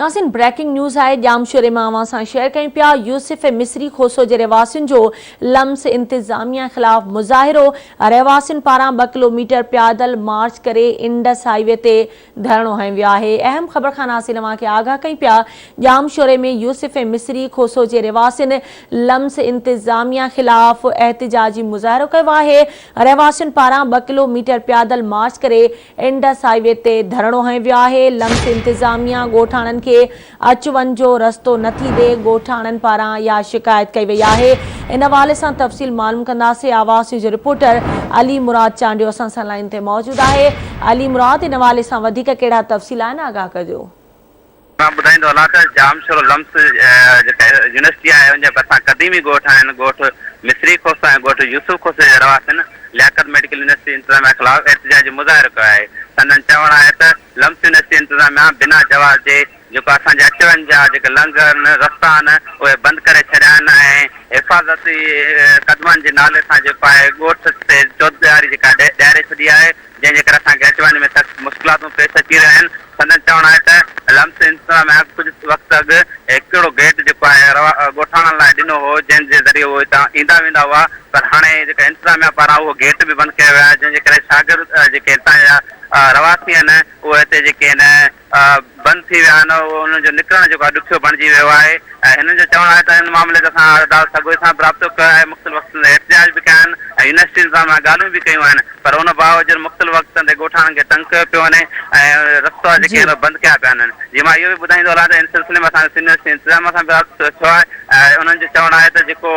ناظرين breaking news آهي ڄامشوري مان اوهان سان شيئر ڪيون پيا يوسف مصري کوسو جي رهواسين جو لمس انتظاميا خلاف مظاهرو رهواسين پاران ٻه ڪلو ميٽر پيادل مارچ ڪري انڊس هائي وي تي ڌرڻو هنيو ويو آهي اهم خبر کان ناظرين اوهان کي آگاهه ڪيون پيا ڄامشوري ۾ يوسف مصري کوسو جي رهواسين لمس انتظاميا خلاف احتجاجي مظاهرو ڪيو آهي رهواسين پاران ٻه ڪلو ميٽر پيادل مارچ ڪري انڊس هائي وي تي ڌرڻو هنيو ويو آهي، لمس انتظاميا ڳوٺاڻن کي اچ وڃ جو رستو نه ٿي ڏي، ڳوٺاڻن پاران اها شڪايت ڪئي وئي آهي، ان حوالي سان تفصيل معلوم ڪنداسين، آواز نيوز جو رپورٽر علي مراد چانڊيو اسان سان لائين تي موجود آهي، علي مراد ان حوالي سان وڌيڪ ڪهڙا تفصيل آهن آگاهه ڪجو. مان ٻڌائيندو هلان ته ڄامشورو لمس جيڪا يونيورسٽي آهي ان جي ڀرسان قديمي ڳوٺ آهن ڳوٺ مصري کوسو ۽ ڳوٺ يوسف کوسي جي رهواسين لياقت ميڊيڪل يونيورسٽي انتظاميا خلاف احتجاجي مظاهرو ڪيو آهي سندن چوڻ آهي ته لمس يونيورسٽي انتظاميا بنا جواز جي جيڪو اسان جي اچ وڃ جا جيڪي لنگهه آهن رستا آهن اهي بند ڪري ڇڏيا آهن ۽ حفاظتي قدمن جي نالي سان جيڪو آهي ڳوٺ تي چوديواري جيڪا ڏياري ڇڏي آهي جنهن جي ڪري اسان کي اچ وڃ ۾ سخت مشڪلاتون پيش اچي رهيون آهن. سندن چوڻ آهي ته لمس انتظاميا ڪجهه وقت اڳ هڪ اهڙو گيٽ جيڪو آهي ڳوٺاڻن لاء ڏنو هو جنهن جي ذريعي اهي هتان ايندا ويندا هئا پر هاڻي جيڪا انتظاميا پاران اهو گيٽ به بند ڪيو ويو آهي جنهن جي ڪري شاگرد جيڪي هتان جا رهواسي آهن اهي هتي جيڪي آهن بند ٿي ويا آهن اهو انهن جو نڪرڻ جيڪو آهي ڏکيو بڻجي ويو آهي ۽ هنن جو چوڻ آهي ته ان معاملي تي اسان عدالت سڳوري سان به رابطو ڪيو آهي مختلف وقتن تي احتجاج به ڪيا آهن ۽ يونيورسٽي انتظاميا سان ڳالهيون به ڪيون آهن پر ان باوجود مختلف وقتن تي ڳوٺاڻن کي تنگ ڪيو پيو وڃي ۽ رستا جيڪي جي. آهن اهي بند ڪيا پيا وڃن جي مان اهو به ٻڌائيندو هلان ته ان سلسلي ۾ اسان يونيورسٽي انتظاميا سان به رابطو ٿيو آهي ۽ انهن جو چوڻ آهي ته جيڪو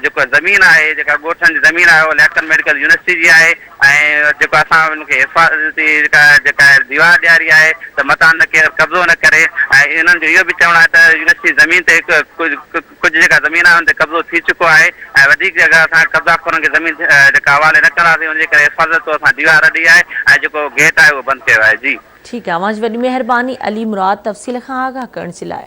جيڪو زمين آهي جيڪا ڳوٺن جي زمين آهي اها لياقت ميڊيڪل يونيورسٽي جي آهي ۽ جيڪو اسان ان کي حفاظتي جيڪا جيڪا ديوار ڏياري آهي ته متان نه ڪير قبضو نه ڪري ۽ انهن جو اهو به چوڻ آهي ته يونيورسٽي زمين تي ڪجهه ڪجهه جيڪا زمين آهي ان تي قبضو ٿي چڪو آهي ۽ وڌيڪ اگر اسان قبضا خورن کي زمين جيڪا حوالي نه ڪنداسين ان جي ڪري حفاظت طور اسان ديوار اڏي آهي ۽ جيڪو گيٽ آهي اهو بند ڪيو آهي جي. ٺيڪ آهي اوهان جي وڏي مهرباني علي مراد تفصيل کان آگاهه ڪرڻ جي لاء.